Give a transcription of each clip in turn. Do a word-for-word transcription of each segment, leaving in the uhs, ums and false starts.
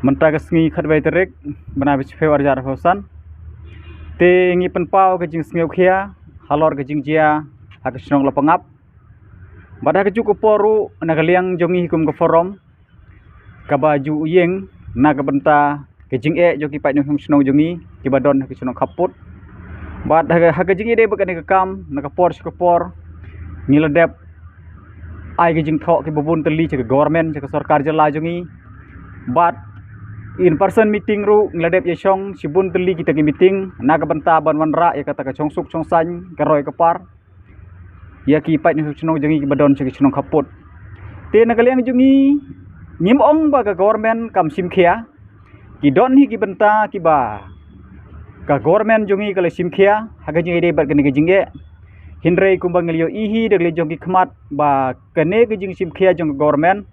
Mynta ka sngi khatwei tarik bnai ba shiphew arjar phew san. Te ngi pynpaw ka jingsngewkhia halor ka jingjia ha ka shnong Lapangap. Bad ha ka juh ka por ruh na ka liang jong ngi kum ka forum kaba ju ïeng na ka bynta ka jingeh jong ki paid nongshong shnong jong ngi kiba don ha ka shnong Khappud. Bad ha ka, ha ka jingïadei bad kane ka kam na ka por sha ka por ngi la dep ai ka jingthoh kiba bun tylli sha ka government, sha ka sorkar jylla jong ngi. Bad in person meeting ruh ngi la dep ïashong shibun tylli kita ki meeting na ka bynta ban wanrah ïa kata ka shongsuk shongsaiñ, ka roi ka par ïa ki paid nongshong shnong jong ngi kiba don sha ka shnong Khappud. Te na ka liang jong ngi ngim ong ba ka government kam shim khia. Ki don hi ki bynta kiba ka government jong ngi ka la shim khia ha ka jingïadei bad kane ka jingeh. Hynrei kumba ngi la ïohi da ka liang jong ki khmat ba kane ka jingshim khia jong ka government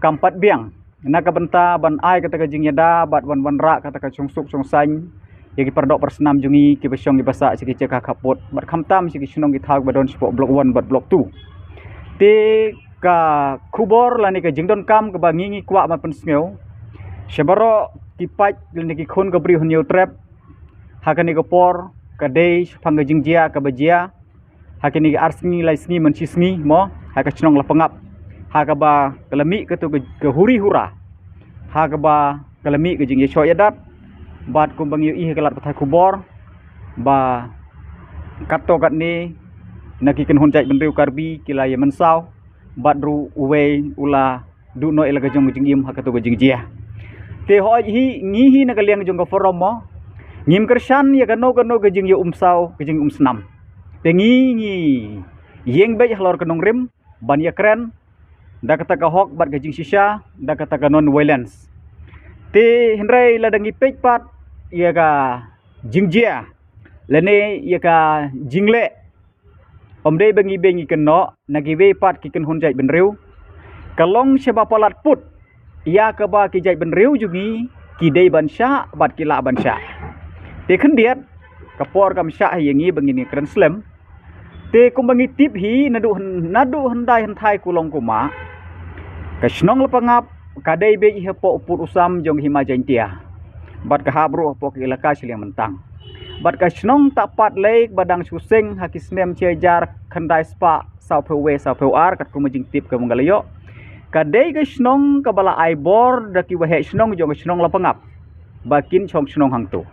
kam pat biang na ka bynta ban ai kata ka jingïada bad ban wanrah kata ka shongsuk shongsaiñ ïa ki paradoh parasnam jong ngi kiba shong kiba sah sha ki jaka Khappud bad khamtam sha ki shnong ki thaw kiba don shapoh block one bad block two. Te ka khubor lane ka jingdonkam kaba ngi ngi kwah ban pynsngew sha baroh ki paid lane ki khun ka briew Hynñiewtrep ha kane ka por ka dei shaphang ka jingjia kaba jia ha kine ki ar sngi lai sngi man shi sngi mo ha ka shnong Lapangap, ha kaba ka la mih katu ka, ka huri hura, ha kaba ka la mih ka jingïashoh ïadat. Bad kumba ngi ïohi ha ka lad pathai khubor ba katto katne na ki kynhun jaitbynriew Karbi ki la ïa mynsaw bad ruh uwei u la duh noh ïa la ka jong ka jingim ha katu ka jingjia. Te hooid hi ngi hi na ka liang jong ka forum mo ngim kyrshan ïa kano kano ka jingïaumsaw ka jingïaumsnam. Te ngi ngi ïeng beit halor ka nongrim ban ïakren da kata ka hok bad ka jingshisha, da kata ka non violence. Te hynrei lada ngi peit pat ïa ka jingjia lane ïa ka jingleh, ym dei ba ngi beh ngi kynnoh na kiwei pat ki kynhun jaitbynriew, ka long shaba palat put ïa kaba ki jaitbynriew jong ngi ki dei ban shah bad ki lah ban shah. Te khyndiat ka por kam shah hi ïa ngi ba ngin ïakren slem. Te kumba ngi tip hi naduh hyn-, naduh hyndai hynthai kulong kumah ka shnong Lapangap ka dei beit hapoh u pud u sam jong ka Hima Jaiñtia bad ka hap ruh hapoh ka ilaka shiliang Myntang. Bad ka shnong Tapat Lake ba dang shu seng ha ki snem shi hajar khyndai spah sawphew wei sawphew ar katkum ka jingtip kaba nga la ïoh, ka dei ka shnong kaba la ai bor da ki waheh shnong jong ka shnong Lapangap ba kin shong shnong hangto.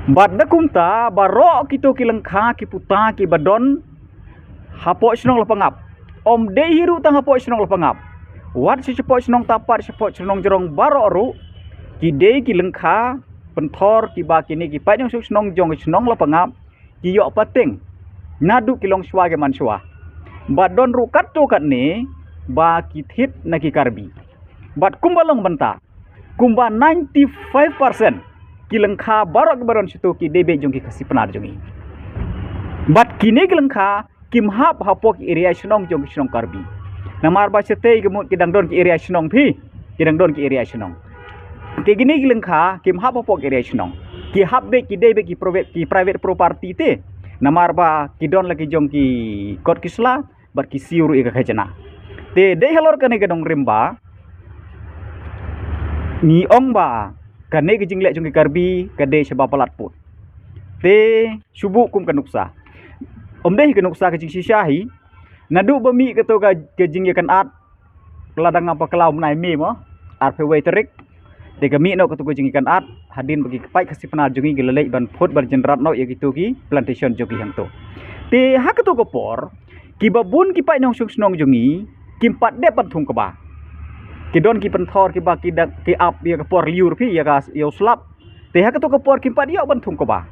Bad da kumta baroh kito ki lyngkha ki puta kiba don hapoh shnong Lapangap, ym dei hi ruh tang hapoh shnong Lapangap, wat sha shapoh shnong Tapat, shapoh shnong Jrong baroh ruh ki dei ki lyngkha pynthor kiba kine ki paid nongshong shnong jong ka shnong Lapangap ki ïoh pateng naduh ki longshuwa ki manshuwa. Bad don ruh katto katne ba ki thied na ki Karbi. Bad kumba long bynta kumba ninety five percent ki lyngkha baroh kiba don shato ki dei beit jong ki Khasi Pnar jong ngi. Bad kine ki lyngkha kim hap hapoh ki area shnong jong ki shnong Karbi. Namar ba shatei ka mut ki dang don ki area shnong phi, ki dang don ki area shnong. Te kine ki lyngkha kim hap hapoh ki area shnong, ki hap beit, ki dei beit ki private, ki private property te. Namar ba ki don la ki jong ki kot ki sla bad ki siew ruh ïa ka khajna. Te dei halor kane ka nongrim ba ngi ong ba kane ka jingleh jong ki Karbi ka dei shaba palat put. Te shu buh kum ka nuksa, ym dei ka nuksa ka jingshisha hi. Naduh ba mih kato ka, ka jingïakynad, lada ngam bakla u bnai May mo, arphew wei tarik, te ka mih noh kato ka jingïakynad hadien ba ki paid Khasi Pnar jong ngi ki la leit ban phut ban jynrat noh ïa kito ki plantation jong ki hangto. Te ha kato ka por kiba bun ki paid nongshong shnong jong ngi kim pat dep ban thung kba. Ki don ki pynthor kiba ki da, ki ap ïa ka por lyiur phi, ïa ka, ïa u slap. Te ha kato ka por kim pat ïoh ban thung kba.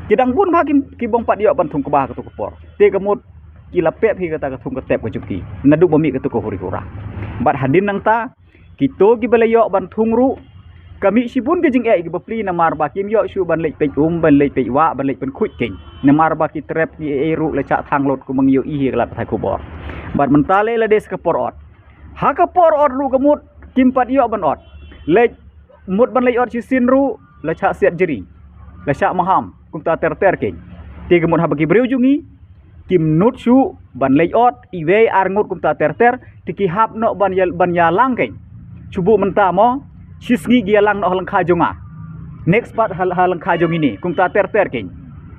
Ki dang bun bha ki, ki bym pat ïoh ban thung kba ha kato ka por. Te ka mut ki la pep hi kata ka thung ka tep ka jong ki naduh ba mih kato ka huri hura. Bad hadien nangta kito kiba la ïoh ban thung ruh ka mih shibun ka jingeh ïa ki bapli, namar ba kim ïoh shuh ban leit peit um, ban leit peit wah, ban leit pynkhuid keiñ. Namar ba ki trep ki ei ei ruh la shah thang lut kumba ngi ïohi ha ka lad pathai khubor. Bad mynta lei la dei sa ka por ot. Ha ka por ot ruh ka mut kim pat ïoh ban ot. Leit mut ban leit ot shisien ruh la shah siat jri, la shah maham kumta ter ter keiñ. Te ka mut haba ki briew jong ngi kim nud shuh ban leit ot iwei ar ngut kumta ter ter, te ki hap noh ban ïa, ban ïalang keiñ. Shu buh mynta mo, shi sngi ki ïalang noh ha lyngkha jong nga. Next part ha, ha lyngkha jong ine. Kumta ter ter kein.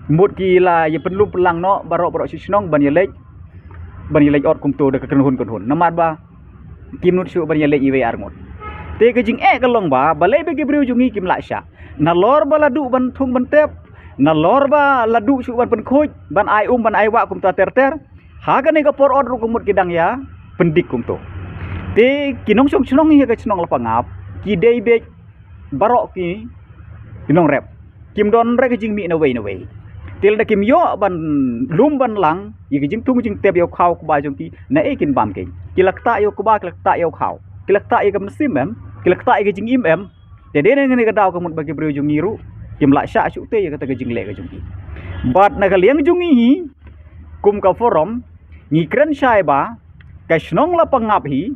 Mut ki la ïa pynlum pynlang noh baroh baroh shi shnong ban ïaleit, ban ïaleit ot kumto da ka kynhun kynhun. Namar ba kim nud shuh ban ïaleit iwei ar ngut. Te ka jingeh ka long ba balei ba ki briew jong ngi kim lah shah. Nalor ba la duh ban thung ban tep, nalor ba la duh shuh ban pynkhuid, ban ai um ban ai wah kumta ter ter. Ha kane ka por ot ruh ka mut ki dang ïa pyndik kumto. Te ki nongshong shnong ïa ka shnong Lapangap ki dei beit baroh ki, ki nongrep. Kim don re ka jingmih nawei nawei. Te lada kim ïoh ban lum ban lang ïa ka jingthung jingtep ïa u khaw kba jong ki, naei kin bam kein. Ki la ktah ïa u kba, ki la ktah ïa u khaw, ki la ktah ïa ka mynsiem em, ki la ktah ïa ka jingim em. Te dei na kane ka daw ka mut ba ki briew jong ngi ruh kim lah shah shuh te ïa kata ka jingleh ka jong ki. Bad na ka liang jong ngi hi kum ka forum ngi kren shai ba ka shnong Lapangap hi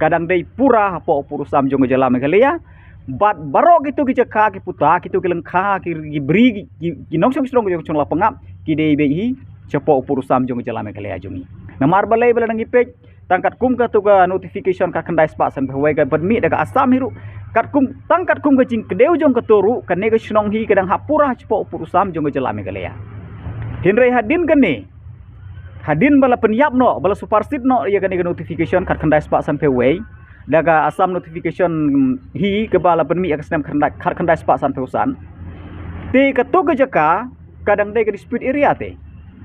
ka dang dei pura hapoh u pud u sam jong ka jylla Meghalaya. Bad baroh kito ki jaka ki puta, kito ki lyngkha, ki, ki bri, ki, ki, ki nongshong shnong jong ka shnong Lapangap ki dei beit hi shapoh u pud u sam jong ka jylla Meghalaya jong ngi. Namar balei ba lada ngi peit tang katkum kato ka notification ka khyndai spah san phew wei ka pynmih da ka Assam hi ruh, katkum, tang katkum ka jingkdew jong kato ruh kane ka shnong hi ka dang hap pura shapoh u pud u sam jong ka jylla Meghalaya. Hynrei hadien kane, hadien ba la pynïap noh, ba la supersede noh ïa kane ka notification ka khyndai spah san phew wei da ka Assam notification hi kaba la pynmih ïa ka snem khyndai, ka khyndai spah san phew san. Te kato ka jaka ka dang dei ka dispute area te.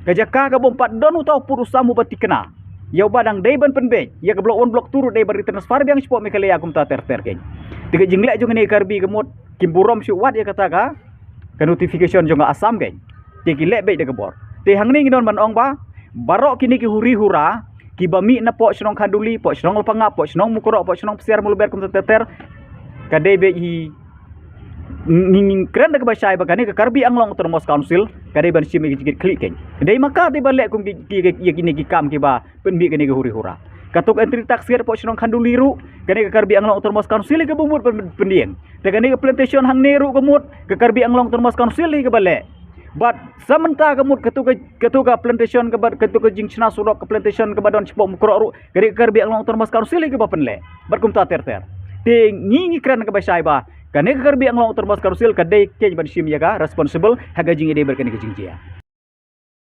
Ka jaka ka bym pat don uta u pud u sam uba thikna ïa uba dang dei ban pynbeit ïa ka block one block two ruh dei ban retransfer biang shapoh Meghalaya kumta ter ter kein. Te ka jingleh jong kane ka Karbi ka mut kim burom shuh wat ïa kata ka, ka notification jong ka Assam kein. Te ki leh beit da ka bor. Te hangne ngi don ban ong ba baroh kine ki huri hura kiba mih na poh shnong Khanduli, poh shnong Lapangap, poh shnong Mukroh, poh shnong Psiar Mawlybeit kumta ter ter, ka dei beit hi, ngi, ngi kren da kaba shai ba kane ka Karbi Anglong Autonomous Council ka dei ban shim ïa ki jingkitkhlieh kein. Dei ma ka dei ban leh kum ki, ki, ki, ïa kine ki kam kiba pynmih kane ka huri hura. Kato ka entry tax gate poh shnong Khanduli ruh kane ka Karbi Anglong Autonomous Council hi kaba mut pyn, pyndieng. Te kane ka plantation hangne ruh ka mut ka Karbi Anglong Autonomous Council hi kaba leh. Bad sa mynta ka mut kato ka, kato ka plantation kaba, kato ka jingshna surok ka plantation kaba don shapoh Mukroh ruh ka dei ka Karbi Anglong Autonomous Council hi kaba pynleh. Bad kumta ter ter. Te ngi, ngi kren kaba shai ba kane ka Karbi Anglong Autonomous Council ka dei kein ban shim ïa ka responsible ha ka jingïadei bad kane ka jingjia.